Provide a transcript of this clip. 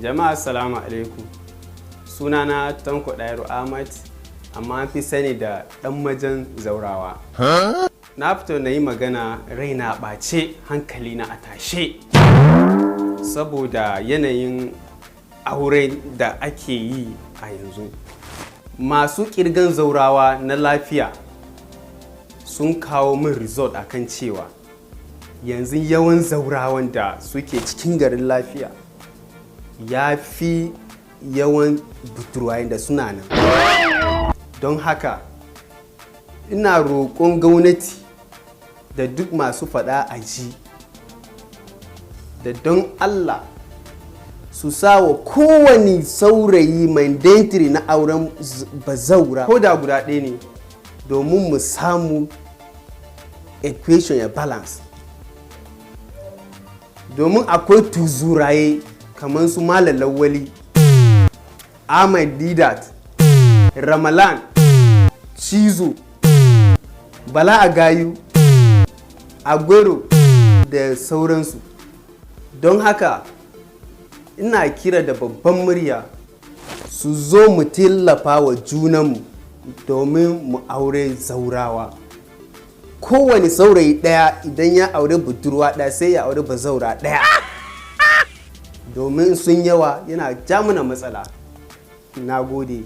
Jama'a, assalamu alaikum. Sunana Tanko Ɗairu Ahmad, amma an fi sani da ɗan majan zaurawa. Na fito na yi magana raina ɓace, hankali na a tashe, saboda yanayin aure da ake yi a yanzu. Masu ƙirgan zaurawa na Lafiya sun kawo min result akan cewa yanzu yawan zaurawan da suke cikin garin Lafiya ya fi yawan budurwayen da suna nan. Don haka ina roƙon gwamnati da duk masu faɗa a ji da don Allah su sa wa kowane saurayi mandatory na auren bazaura, ko da guda ɗaya ne, domin mu samu equation ya balance, domin akwai tuzuraye kamar su Malam Lawali, Ahmad Didat, Ramalan Cizo, Bala Agayu, Aguero da sauransu. Don haka ina kira da babban murya su zo mu tallafa wa junanmu domin mu aure zaurawa. Kowane saurayi ɗaya idan ya aure budurwa ɗaya, sai ya aure bazaura ɗaya, domin sun yawa yana ja mana matsala. Na gode.